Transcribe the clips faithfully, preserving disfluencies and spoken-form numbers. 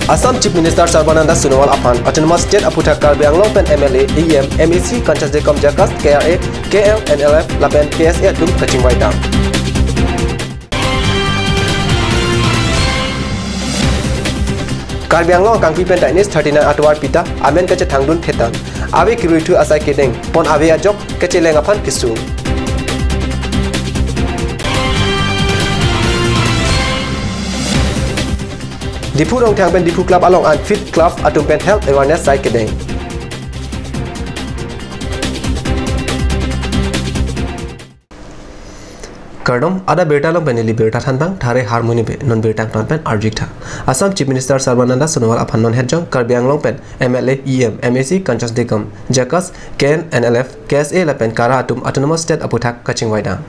Assam Chief Minister Sarbananda Sonowal aphan Autonomous State aphuthak Karbi Anglong pen M L A, E M, M A C, Kanchas Dekom, JACAS, K R A, K N L F lapen K S A atum kachingvai dam. Karbi Anglong akangpi pen ta N H thirty-nine atovar pita amen kachethangdun thetan. Ave kiruithu asai kedeng pon ave ajok kacheleng aphan kesung. Diphu Rongthang pen Diphu Club along Unfit Club atum pen health awareness sai kedeng. Kardom, ada birta along pen neli birta thanbang Thare Harmoni Bey, non birta angton pen arjik tha. Assam Chief Minister Sarbananda Sonowal aphan non hetjong Karbi Anglong pen M L A, E M, M A C, Kanchas Dekom, JACAS, K N L F, K S A lapen KARA atum Autonomous State aphuthak kachingvai dam.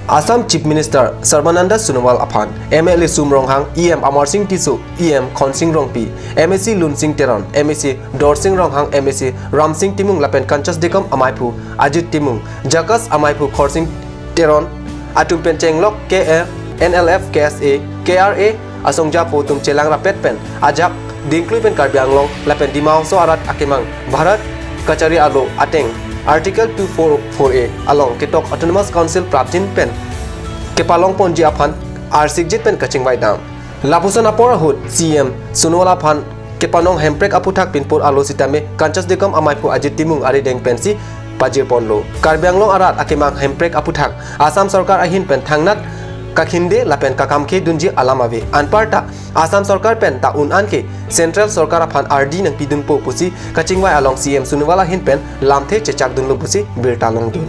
Assam Chief Minister Sarbananda Sonowal aphan M L A Sum Ronghang, E M Amarsing Tisso, E M Khonsing Rongpi, M A C Lunsing Teron, M A C Dorsing Ronghang, M A C Ramsing Timung lapen Kanchas Dekom amaiphu Ajit Timung, JACAS amaiphu Khorsing Teron atum pen chenglok K N L F, K S A, K R A asongjapo atum chelang rapet pen ajak dingklui pen Karbi Anglong lapen Dima Hasao arat akemang Bharat Kachari alo ateng Article two four four A along ketok Autonomous Council prapjin pen kepalong ponji aphan arsikjit pen kachingvai dam. Lapuson apor ahut C M Sonowal aphan kepanong Hemprek aphuthak pinpur alo sitame Kanchas Dekom amaiphu Ajit Timung arideng pensi pajir ponlo. Karbi Anglong arat akemang Hemprek aphuthak Assam Sorkar ahin pen thangnat kakhinde lapen kakamkhe dunji alam ave. Anparta Assam Sorkar pen ta un-an ke Central Sorkar aphan ardi nangpidunpo pusi kachingvai along C M Sonowal ahin pen lamthe chechakdunlo pusi birta longdun.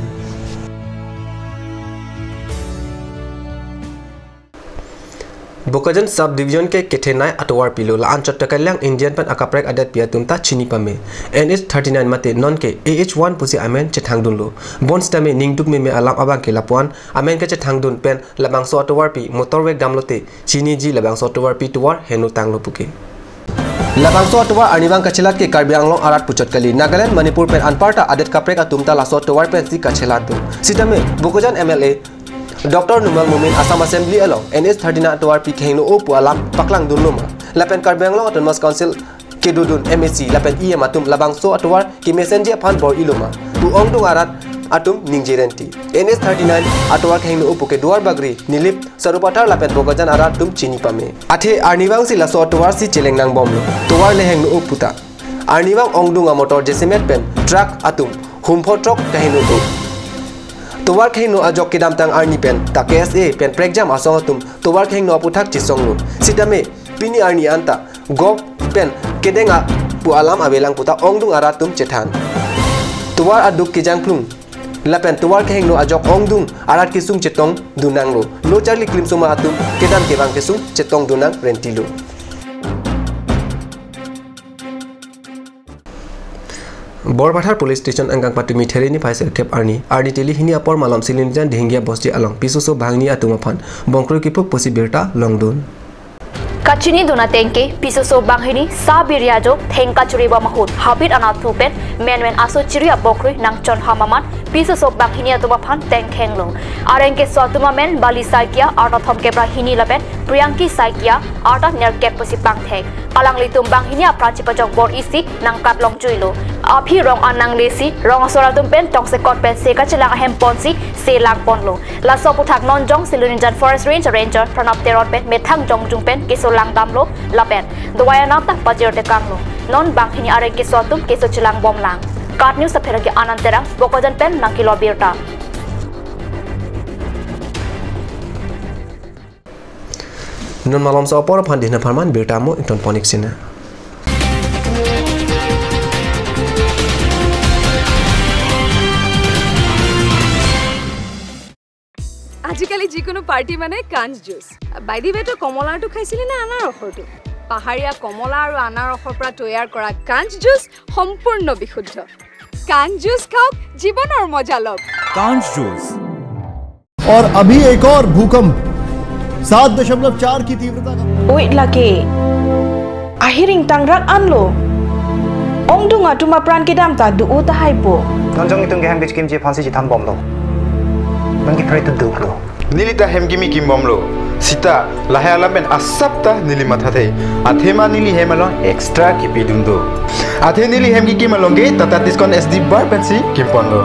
Bokajan Sub Division ke kethenei atovar pilo, la-an chot ta kaliang Indian pen akaprek adetpi atum ta chini pame. N H thirty-nine mate non ke A H one pusi amen chethangdunlo. Bonsitame ningduk meme alam abang ke lapuan amen kachethangdun pen labangso atovarpi motorway gamlote chiniji labangso atovarpi tovar heno tanglo puke. Labangso atovar arnivang kachelat ke Karbi Anglong arat puchot kali. Nagaland, Manipur pen anparta adet kaprek atum ta laso atovar pensi kachelatdun. Sitame Bokajan M L A Doctor Numal Momin Assam Assembly along N H thirty-nine atovarpi kehingno-o pu alam paklangdunlo ma? Lapen Karbi Anglong Autonomous Council kedodun M A C lapen E M atum labangso atovar kemesenji aphan bor-ilo ma pu ongdung arat atum ningje renti. N H thirty-nine atovar kehingno-o pu ke Duarbagori, Nilip, Sarupathar lapen Bokajan arat atum chini pame. Athe arnivangsi laso atovarsi cheleng nangbomlo. Tovar le hingno-o puta arnivang ongdung amotor jesemet pen truck atum humpho throk kehingno-o. Tovar kehingno ajok kedamtang arni pen ta K S A pen prekjam asong atum tovar kehingno aphuthak chesonglo. Sitame pini arni anta gov pen kedeng a pu alam avelang puta ongdung arat atum chethan. Tovar aduk kejangklung lapen tovar kehingno ajok ongdung arat kesung chetongdun nanglo. Lo charli klimsoma atum kedam kevang kesung chetongdun nang rentilo. Borpathar Police Station angkang patumi Therini phai sirkep arni, arni teli hini apor malom Silonijan Dihinggia Bosti along pisoso banghini atum aphan bongkroi kipu pusi birta longdun. Kachinidun ateng ke pisoso banghini sa biri ajo theng kachuri bom ahut habit anatthu pen menmen aso chiri abongkroi nangchonham amat pisoso banghini atum aphan tengkhenglo. Areng keso atum amen Bali Saikia, arta thomkep ra hini lapen Priyanki Saikia, arta nerkep pusi pangthek. Alanglitum banghini apran chipajok bor isi nangkatlongjuilo. Aphi rong an nanglesi rong asor atum pen tongsekot pen se kachelang ahem ponsi se langponlo. Laso aphuthak non jong Silonijan Forest Range Ranger Pranab Teron pen methang jongjung pen keso langdamlo lapen dovai anat ta pajirtekanglo. Non banghini areng keso atum keso chelangbomlang. KAT News apherangke Anand Terang, Bokajan pen nangkelo birta. Non malomso apor aphan dina pharman birta mo ington ponik sina. আজিকালি যিকোনো পাৰ্টি মানে কাঞ্চ juice. By the ৱে, তই কমলাৰটো খাইছিলি নে আনাৰসৰটো? পাহাৰীয়া কমলা আৰু আনাৰসৰ পৰা তৈয়াৰ কৰা কাঞ্চ জুচ সম্পূৰ্ণ বিশুদ্ধ। কাঞ্চ জুচ খাওক, জীৱনৰ মজা লওক। कांच जूस। और अभी एक और भूकंप सात दशमलव चार की तीव्रता का। Oi lake. Ahiring tangrak anlo. Ongdung atum apran kedam ta do-o tahai po. Non jong itum ke hem kechekimji aphansi chethanbomlo. Non ke pray to do lo. Neli ta hem kimi kimbomlo. Sita, lahai alam pen asap ta neli mathathe. Athema neli hem along extra kipidun do. Athe neli hem kikim along ke Tata Tiscon S D bar pensi kimponlo.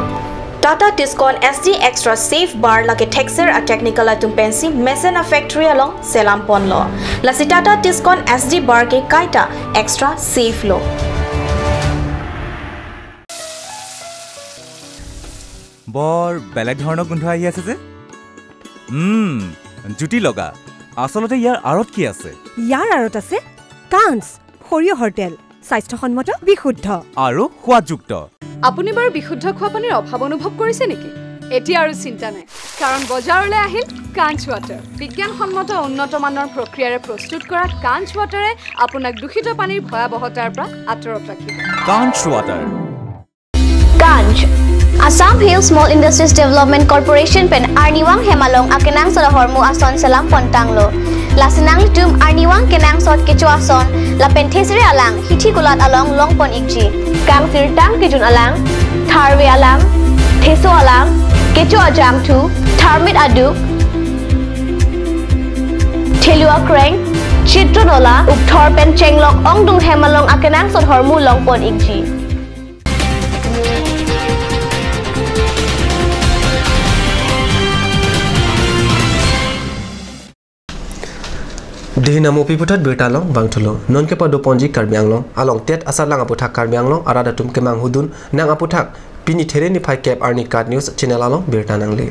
Tata Tiscon S D Extra Safe Bar lake thekser a-technical atum pensi mesen a-factory along selam ponlo. Lasi Tata Tiscon S D bar ke kaita extra safe lo. বৰ বেলেগ ধৰণৰ গোন্ধ আহি আছে যে। উম, জুতি লগা। আচলতে ইয়াৰ আঁৰত কি আছে? ইয়াৰ আঁৰত আছে কাঞ্চ, সৰিয়হৰ তেল, স্বাস্থ্যসন্মত, বিশুদ্ধ। আৰু সোৱাদযুক্ত। আপুনি বাৰু বিশুদ্ধ খোৱা পানীৰ অভাৱ অনুভৱ কৰিছে নেকি? এতিয়া আৰু চিন্তা নাই, কাৰণ বজাৰলৈ আহিল কাঞ্চ ৱাটাৰ। বিজ্ঞানসন্মত উন্নত মানৰ প্ৰক্ৰিয়াৰে প্ৰস্তুত কৰা কাঞ্চ ৱাটাৰে আপোনাক দূষিত পানীৰ ভয়াৱহতাৰ পৰা আঁতৰত ৰাখিব। কাঞ্চ water. Kanch, Assam Hill Small Industries Development Corporation pen arnivang hem along akenangsot ahormu ason selam pontanglo. Lasi nanglitum arnivang kenangsot kecho ason lapen thesere alang hithi kulat along longpon ikji. Kangsirtang kejun alang, tharve alang, theso alang, kecho ajangthu, tharmit aduk, thelu akreng, chitron ola, ukthor pen chenglok ongdung hem along akenangsot ahormu longpon ikji. Dihina Mopi puthot birta along vangthulo. Non kepadoponji Karbi Anglong along TET asatlang aputhak Karbi Anglong arat atum kemanghudun nang aputhak pini There niphai kep arni KAT News channel along birta nangle.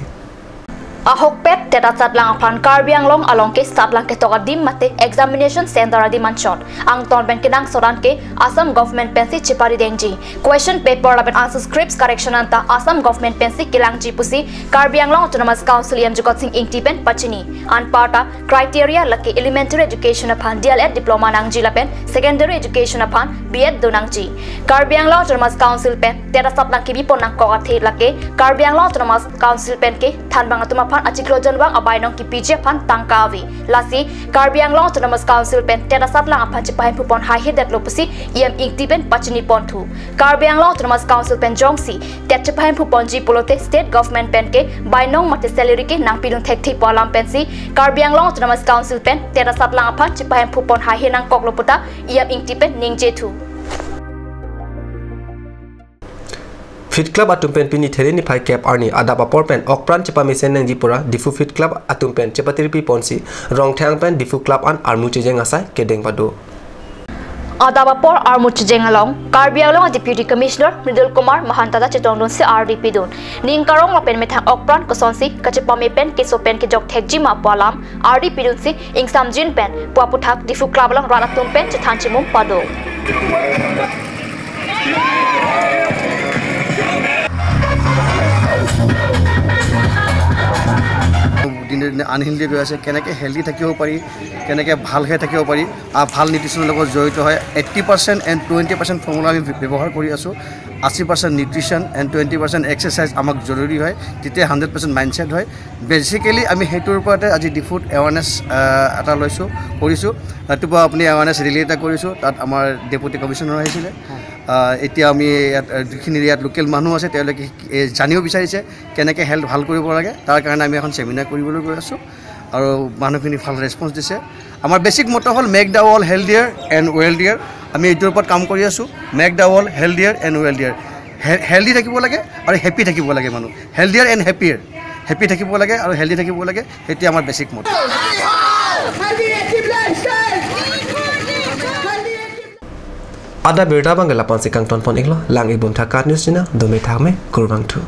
Ahokpet TET asatlang aphan Karbi Anglong along ke satlang ketok adim mate examination center adim anchot angton pen kenangsot an ke Assam government pensi cheparidengji. Question paper lapen answer scripts correction anta Assam government pensi kelangji pusi Karbi Anglong Autonomous Council EM Jukot Sing Engti pen pachini. Anparta criteria lake elementary education aphan D L Ed diploma nangji lapen secondary education aphan B Ed do nangji. Karbi Anglong Autonomous Council pen TET asatlang kebipon nangkok athe lake Karbi Anglong Autonomous Council pen ke thanbang atum aphan achiklo jonvang abainong kipiji aphan tangka ave. Lasi Karbi Anglong Autonomous Council pen TET asatlang aphan chepahemphu pon haihedetlo pusi EM Engti pen pachini ponthu. Karbi Anglong Autonomous Council pen jongsi TET chepahemphu ponji pulote state government pen ke bainong mate salary ke nangpidun thekthe pu alam pensi Karbi Anglong Autonomous Council pen TET asatlang aphan chepahemphu pon haihe nangkoklo puta EM Engti pen ningjethu. Fit Club atum pen pini There niphai kep arni adap apor pen okpran chepamesen nangji pura Diphu Fit Club atum pen chepatirpi ponsi Rongthang pen Diphu Club an armu chejeng asai kedeng pado. Adap apor armu chejeng along Karbi Anglong Deputy Commissioner Mridul Kumar Mahanta ta chetongdunsi ardi pidun. Ning karong lapen methang okpran kosonsi kachepame pen keso pen kejok thekji ma pu alam ardi pidunsi ingsamjin pen pu aputhak Diphu Club along rat atum pen chethan chimum pado. দিনে দিনে আনহেলদি হৈ আছে, কেনেকে হেল্ডি থাকিব পাৰি, কেনেকে ভালকে থাকিব পাৰি, আৰু ভাল নিউট্ৰিশ্যনৰ লগত জড়িত হয়। Eighty percent and twenty percent formula আমি ব্য- ব্যৱহাৰ কৰি আছোঁ। আশী percent nutrition and twenty percent exercise আমাক জৰুৰী হয়, তেতিয়া হাণ্ড্ৰেড পাৰ্চেণ্ট মাইণ্ডছেট হয়। বেচিকেলি আমি সেইটোৰ ওপৰতে আজি ডিফুত এৱাৰনেছ, আহ, এটা লৈছোঁ, কৰিছোঁ। ৰাতিপুৱা আপুনি এৱাৰনেছ ৰেলী এটা কৰিছোঁ, তাত আমাৰ ডেপুটি কমিশ্যনাৰ আহিছিলে। আহ, এতিয়া আমি ইয়াত, আহ, যিখিনি ইয়াত লোকেল মানুহ আছে, তেওঁলোকে, এ, জানিব বিচাৰিছে কেনেকে হেল্থ ভাল কৰিব লাগে, তাৰ কাৰণে আমি এখন ছেমিনাৰ কৰিবলৈ গৈ আছোঁ আৰু মানুহখিনি ভাল ৰেছপন্স দিছে। আমাৰ বেচিক মটো হ'ল মেক দ্য ৱৰ্ল্ড হেল্ডিয়াৰ এণ্ড ৱেলডিয়াৰ। আমি এইটোৰ ওপৰত কাম কৰি আছোঁ, মেক দ্য ৱৰ্ল্ড হেল্ডিয়াৰ এণ্ড ৱেলডিয়াৰ। হে- হেল্ডি থাকিব লাগে আৰু হেপী থাকিব লাগে মানুহ, হেল্ডিয়াৰ এণ্ড হেপিয়াৰ। হেপী থাকিব লাগে আৰু হেল্ডি থাকিব লাগে, সেইটোৱে আমাৰ বেচিক মটো। Ada birta abang ke lapu-ansi kangton pon iklo, lang-ik bom tha KAT News channel, dome thakme, kurvangthu.